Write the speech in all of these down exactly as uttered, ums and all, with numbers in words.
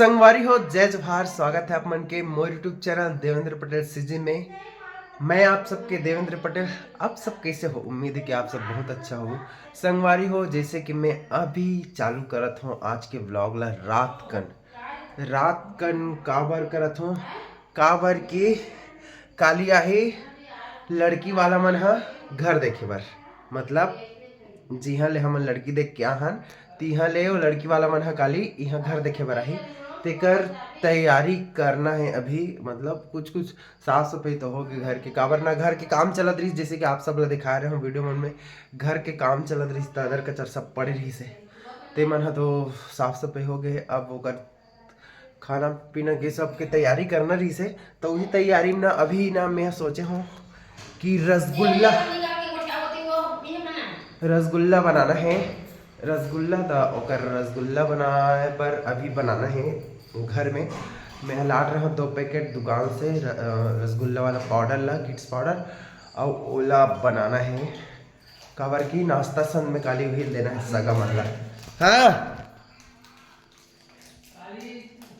संगवारी हो, जय जोहार। स्वागत है आप मन के मोर YouTube channel Devendra Patel CG में। मैं आप सबके देवेंद्र पटेल। आप सब कैसे हो? उम्मीद है कि आप सब बहुत अच्छा हो। संगवारी हो, जैसे कि मैं अभी चालू करत हूँ आज के व्लॉग ला रात कन। रात कन काबर करत हूँ? काबर कि काली आही लड़की वाला मन ह घर देखे बर, मतलब जिहाँ ले हमन लड़की देख के आहन, तिहाँ ले वो लड़की वाला मन ह काली इहाँ घर देखे बर आही। तेकर तैयारी करना है अभी, मतलब कुछ कुछ साफ सफाई तो हो गए घर के, काबर ना घर के काम चलत रहिस, जैसे कि आप सब ला दिखा रहे हो वीडियो मन में, घर के काम चलत रहिस, ददर कचर सब पड़े रहिस है, ते मन ह तो साफ सफाई हो गए। अब ओकर खाना पीना के सब के तैयारी करना रहिस है, तो वही तैयारी में ना अभी ना मैं सोचे हूँ कि रसगुल्ला, रसगुल्ला बनाना है। रसगुल्ला, तो ओकर रसगुल्ला बनाए पर अभी बनाना है घर में। मैं लात रहा दो पैकेट दुकान से र-, अ, रसगुल्ला वाला पाउडर ला, गिट्स पाउडर, और ओला बनाना है, काबर कि नाश्ता सन में काली उही देना है सगा मन ला। हाँ।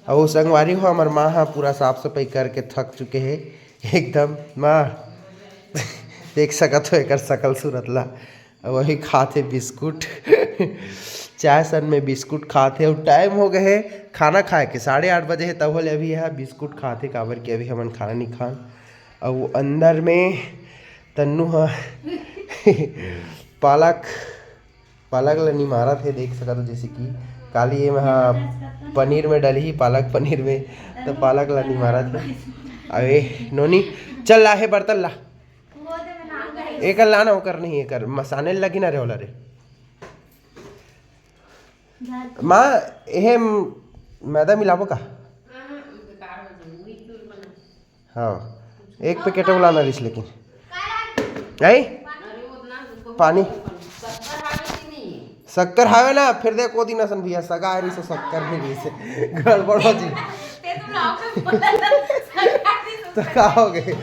अउ संगवारी हो, हमर माँ ह पूरा साफ सफाई करके थक चुके हे एकदम। माँ, देख सकत हो एकर सकल सूरत ला। अउ वही खात हे बिस्कुट। चाय सन में बिस्कुट खात हे। अउ टाइम हो गए हे खाना खाए के, साढ़े आठ बजे हे, तब होले अभी यह बिस्कुट खात हे, काबर कि अभी हमन खाना नहीं खान। अउ अंदर में तन्नू ह पालक पालक ला निमारत हे, देख सकत हो, जैसे कि काली ये महा पनीर में डलही, पालक पनीर में, तो पालक ला निमारत हे। अबे नोनी, चल ला हे बर्तन ला, एकर ला ना, ओकर नहीं, एकर मसाने लगी ना रे, ओला रे। माँ, एहे मैदा मिलाबो का? हाँ, एक पैकेट वाला ना रिस, लेकिन आई पानी। शक्कर हावे ना, फिर देख वो दिन असन भैया सगा रिस, शक्कर नहीं रिस, गड़बड़ हो जी। तो का हो गए?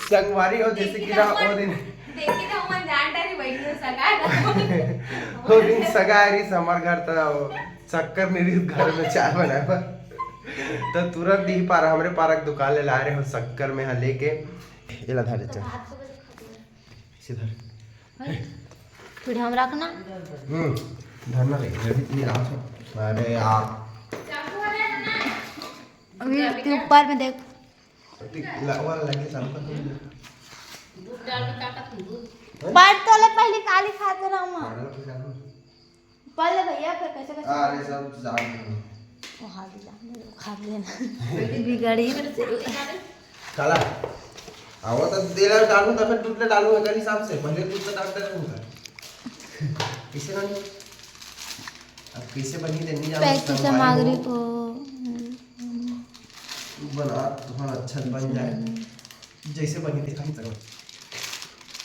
संगवारी हो, जैसे कि ना वो दिन वो दिन सगा रिस हमार घर, तो शक्कर नहीं रिस घर में चाय बनाए बर। तो तुरंत ही पार हमरे पारक दुकान ले ला रहे हो शक्कर में, हाँ, लेके एला धरे चल। इसे धर। थोड़ी हम रखना। हम्म, धरना नहीं, मैं भी नहीं रहा था। अरे यार। अभी तू ऊपर में देख। ला-, वाला लाइट चालू कर दो। पर तोले पहली काली खाते रहो माँ। पागल हो गया। पहले भैया, फिर कैसे कैसे अरे, सब जान दो। वो हाथ ही जान दे, वो खा लेना। बिगड़ी। काला। आ, वो तो तेल डालूं तो फिर दूध ले डालूं, एकर हिसाब से। पहले दूध तो डाल दे रहूं का। कैसे ना? अब कैसे बनी, ते नहीं जाना, पैक की सामान सामग्री हो। को बना, तो हाँ, अच्छा बन जाए। जैसे बनी, देखा ही तरो।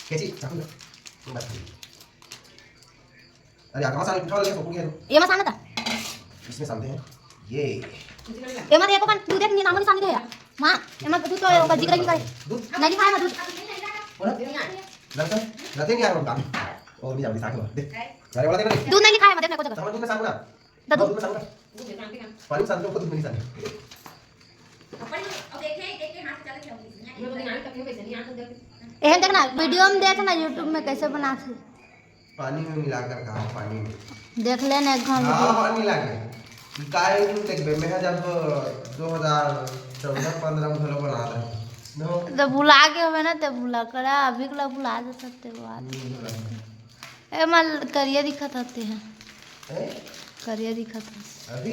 कैसी? चाकू ला। बस। अरे यार, कहाँ सारे उठा लगे, फूक गया तो। ये मसाला था। इसमें सानते हैं। ये। ये मत, एको पन दूध एक नामो निशान नहीं है। माँ, ये मत दूध तो ओकर जिगरा ही निकाले। दूध। नहीं खाए मैं दूध। बोला? लड़का, लड़के नहीं आए उनका। और नहीं जाओ, साथ में। देख। अरे वाला देख ना। दूध नहीं खाए मैं, देख ना कुछ जगह। सामान दूध में सानू ना। दे दो। दूध में सानू ना। पानी में सानू, दूध में नहीं सानू। एहन देख ना, वीडियो में देख ना, YouTube में कैसे बनाथे। पानी में मिलाकर खाओ, पानी में। देख लेना एक घंटा। हाँ, पानी लागे। काय तू देखबे, मैं जब दो हज़ार चौदह पन्द्रह में घलो बना रहे। तो भुला गए होबे ना, ते भुला करा, अभी के ला भुला दे सकते हो बात। हम्म, भुला गए। ए, मल करिया दिखत हते हैं। हैं? करिया दिखत हते। अभी?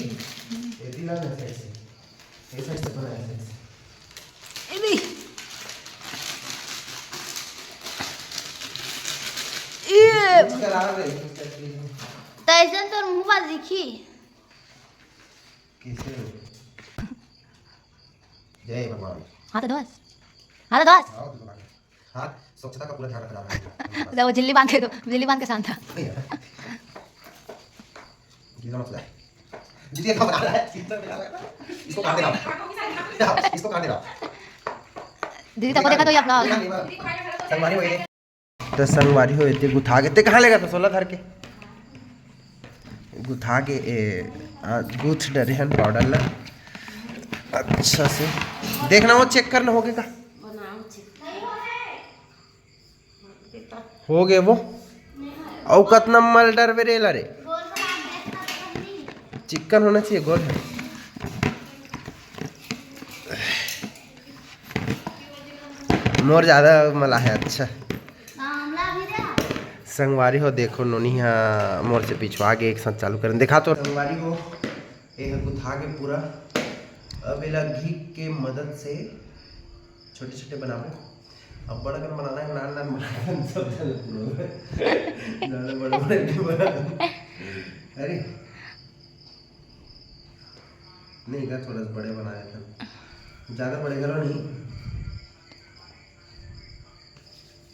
हम्म। ये दिला ना सही से। ये side से बना, ये side से। ए भी। ये। कुछ करा दे, कुछ करके। तैसन तोर मुंह बार दिखी। कैसे हो? जय भगवान। हाथ धोस। हाथ धोस। आओ, भगवान। हाँ, स्वच्छता का पूरा ध्यान रखना है। ले, वो झिल्ली बांध के दो, झिल्ली बांध के शांत था। नहीं है। गीला मत हो जाए। दीदी, ये क्या बना रहा है? इसको काट देना। इसको काट देना। दीदी, तको देखा तो ये अपना। संगवारी वही है। तो संगवारी हो, इतने गुथा के, ते कहाँ लेगा था सोला धर के? गुथा के, ए, आ, गूंथ डरे हन पाउडर ला अच्छा से। देखना, वो चेक करना होगे का। होगे वो। अउ कतना मल डरबे रे ला रे। चिक्कन होना चाहिए, गोल है। मोर ज्यादा मला है। अच्छा, संगवारी हो, देखो, नोनी हा मोर से पिछवा के एक साथ चालू करन। देखा तो संगवारी हो, ये हा गुथा के पूरा। अब एला घी के मदद से छोटे छोटे बनाबो। अब बड़ा कन बनाना है, नान नान बनाना है, सब जन पूरा। ज्यादा बड़े बड़े नहीं बनाना। अरे नहीं का, थोड़ा सा बड़े बनाए थे, ज्यादा बड़े करो नहीं।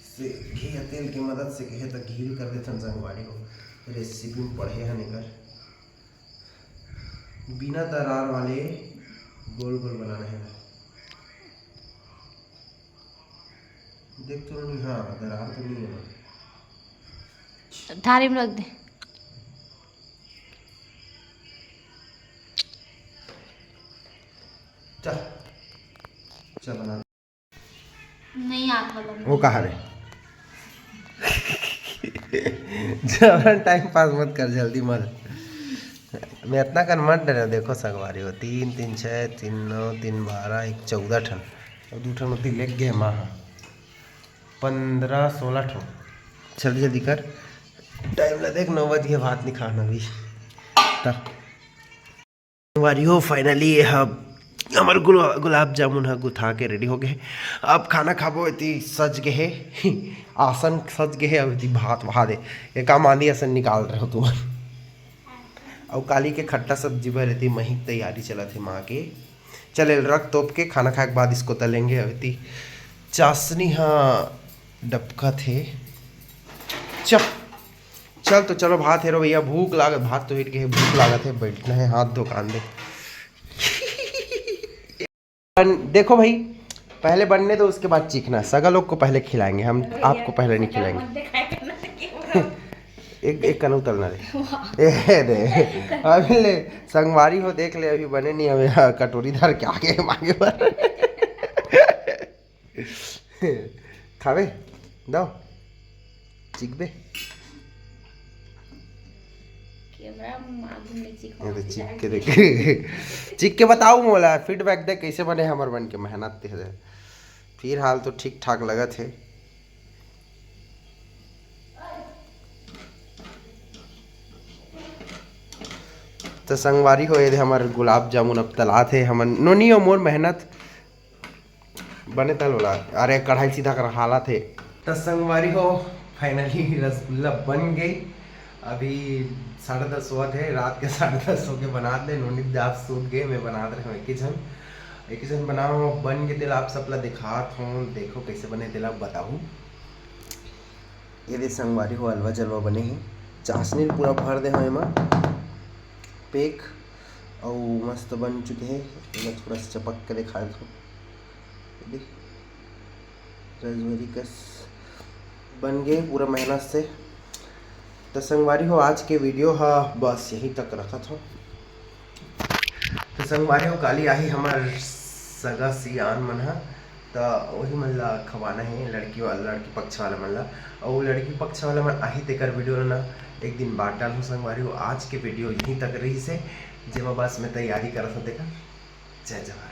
से घी या तेल के मदद से कहे तो घी भी कर देथन संगवारी हो। रेसिपी में पढ़े हन एकर। बिना दरार वाले गोल गोल बनाना है। देख तो नहीं, हाँ, दरार तो नहीं है। थारी में रख दे। चल, चल बना। नहीं आता लंबा। वो कहाँ रे? जबरन टाइम पास मत कर, जल्दी मत। मैं इतना कन मत डरे। देखो संगवारी हो, तीन तीन छः, तीन नौ, तीन बारह, एक चौदह ठन, और दू ठन ओती लेग गए माँ। पंद्रह सोलह ठो। जल्दी जल्दी कर, टाइम ला देख, नौ बज गए, भात नहीं खाना अभी। तब संगवारी हो, finally ये ह हमर गुला-, गुलाब जामुन ह गुथा के रेडी हो गे हे। अब खाना खाबो। एती सज गे हे आसन, सज गे हे। अब एती भात वहा दे, ये काम आंधी असन निकाल रहे हो तुमन। अउ काली के खट्टा सब्जी बर एती मही के तैयारी चलत हे माँ के। चल, एल रख तोप के, खाना खाए के बाद इसको तलेंगे। अब एती चासनी ह डबकत हे। चल, चल तो चलो, भात हेरो भैया, भूख लागत, भात तो हिट गए, भूख लागत है, बैठना है, हाथ धो कान दे। बन-, देखो भाई, पहले बनने दो, उसके बाद चीखना। सगा लोग को पहले खिलाएंगे हम, आपको पहले नहीं खिलाएंगे। एक, एक कन उतरना रे। ए दे, अभी ले, संगवारी हो, देख ले, अभी बने नहीं हवे, हाँ, कटोरी धर के आगे मांगे बर। खाबे? दो। चिखबे? कैमरा में आगू में चिखवा ये तो चिख के देख। चिख के बताओ मोला, फीडबैक दे, कैसे बने हमर बन के, मेहनत ते दे। फिलहाल तो ठीक ठाक लगत हे। तो संगवारी हो, ये दे हमर गुलाब जामुन अब तलात हे, हमन नोनी अउ मोर मेहनत बने तल वाला। अरे, कढ़ाई सीधा कर हालत हे। त संगवारी हो, finally रसगुल्ला बन गई। अभी साढ़े दस होवत हे, रात के साढ़े दस होके बनात ले, नोनी जात सूत गए, मैं बनात रहे एक ही झन, एक ही झन बनाओ। बन के तेला आप सबला दिखात हूँ, देखो कैसे बने तेला बताहू। ये दे संगवारी हो, अलवा जलवा बने हे, चाशनी पूरा भर दे हो एमा पेक, अउ मस्त बन चुके हे। एला थोड़ा सा चपक के दिखा देथों। देख, रजवरी कस बन गए पूरा मेहनत से। तो संगवारी हो, आज के वीडियो हा बस यहीं तक रखत हो। तो संगवारी हो, काली आही हमर सगा सियान मन हा, त वही मन ला खवाना हे, लड़की वाला, लड़की पक्ष वाला मन ला। अउ लड़की पक्ष वाला मन आही तेकर वीडियो ला ना एक दिन बाद डालहूँ संगवारी हो। आज के वीडियो यहीं तक रही से, जेमा बस मैं तैयारी करत हूँ तेकर। जय जवान।